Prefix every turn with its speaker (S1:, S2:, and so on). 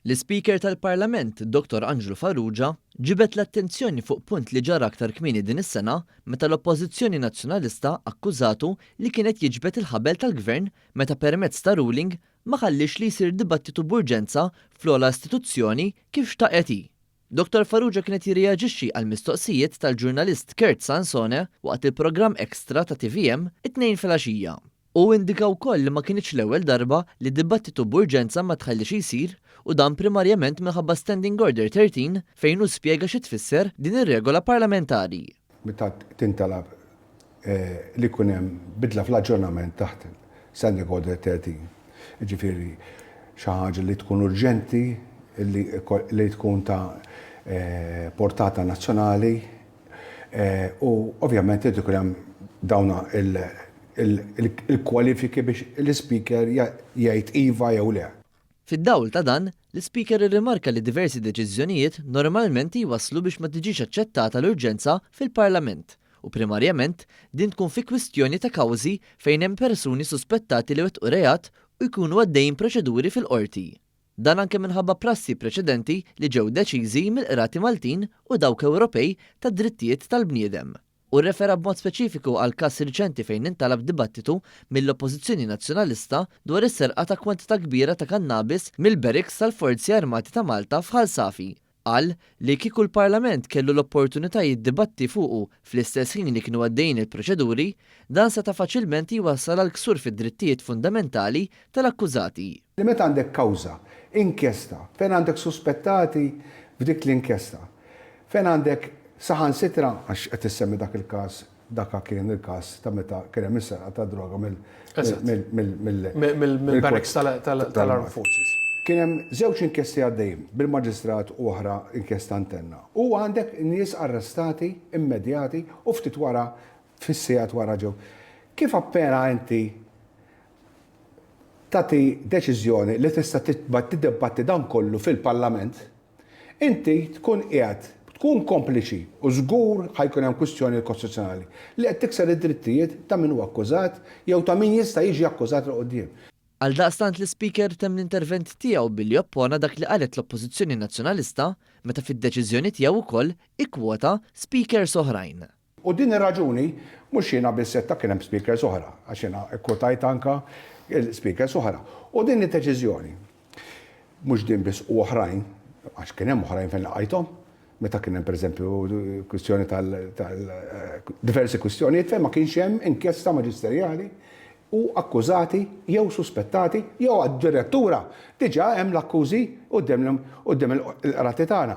S1: L-Ispeaker tal-Parlament, Dottor Anġlu Farrugia, ġibed l-attenzjoni fuq punt li ġara aktar kmieni din is-sena meta l-Oppożizzjoni Nazzjonalista akkużatu li kien qed jiġbed il-ħabel tal-Gvern meta permezz ta' ruling ma ħalliex li jsir dibattitu b'urġenza fl-ogħla istituzzjoni kif xtaqet hi. Dottor Farrugia kien qed jirreaġixxi għall-mistoqsijiet tal-ġurnalist Kurt Sansone waqt il-programm Extra ta' tvm it-Tnejn filgħaxija. Hu indika wkoll li ma kinitx l-ewwel darba li dibattitu b'urġenza ma tħalliex jsir u dan primarjament minħabba Standing Order 13 fejn hu spjega xi tfisser din ir-regola parlamentari.
S2: Meta tintalab li jkun hemm bidla fl-aġġornament taħt Standing Order 13, jiġifieri xi ħaġa li tkun urġenti, li tkun ta' portata nazzjonali, U ovvjament irid ikun hemm dawn il-kwalifiki biex l-Ispeaker jgħid iva jew le.
S1: Fid-dawl ta' dan, l-Ispeaker irrimarka li diversi deċiżjonijiet normalment jwasslu biex ma tiġix aċċettata l-urġenza fil-Parlament u primarjament din tkun fi kwistjoni ta' kawżi fejn hemm persuni suspettati li wettqu reat u jkunu għaddejjin proċeduri fil-Qorti. Dan anke minħabba prassi preċedenti li ġew deċiżi mill-qrati Maltin u dawk Ewropej tad-drittijiet tal-bniedem. Hu rrefera b'mod speċifiku għal każ riċenti fejn intalab dibattitu mill-Oppożizzjoni Nazzjonalista dwar is-serqa ta' kwantità kbira ta' kannabis mill-barracks tal-Forzi Armati ta' Malta f'Ħal Safi. Qal li kieku l-Parlament kellu l-opportunità jiddibatti fuqu fl-istess ħin li kienu għaddejjin il-proċeduri, dan seta' faċilment jwassal għal ksur fid-drittijiet fundamentali tal-akkużati.
S2: Li meta għandek kawża, inkjesta, fejn għandek suspettati f'dik l-inkjesta, fejn għandek saħansitra, għax qed issemmi dak il-każ Daka kien il-każ ta' meta kien hemm is-serqa tad-droga mill
S3: Mill-barracks tal-Armed Forces.
S2: Kien hemm żewġ inkjesti għaddejjin bil-Maġistrat u oħra inkjesta interna. U għandek nies arrestati immedjati u ftit wara fis-sigħat wara ġew. Kif appena inti tagħti deċiżjoni li tista' tiddibatti dan kollu fil-Parlament, Inti tkun qiegħed tkun kompliċi, u żgur ħa jkun hemm kwistjonijiet kostituzzjonali, li qed tikser id-drittijiet ta' min hu akkużat jew ta' min jista' jiġi akkużat 'l quddiem.
S1: Għaldaqstant l-Ispeaker temm l-intervent tiegħu billi oppona dak li qalet l-Oppożizzjoni Nazzjonalista meta fid-deċiżjoni tiegħu wkoll ikkwota Speakers oħrajn.
S2: U din ir-raġuni mhux jiena biss għedtha kien hemm speakers oħra, għax jiena kkwotajt anke speakers oħra. U din id-deċiżjoni, mhux din biss u oħrajn, għax kien hemm oħrajn fejn laqajthom, meta kien hemm pereżempju kwistjoni tal diversi kwistjonijiet fejn ma kienx hemm inkjesta maġisterjali u akkużati jew suspettati jew addirettura diġà hemm l-akkużi quddiem il-qrati tagħna.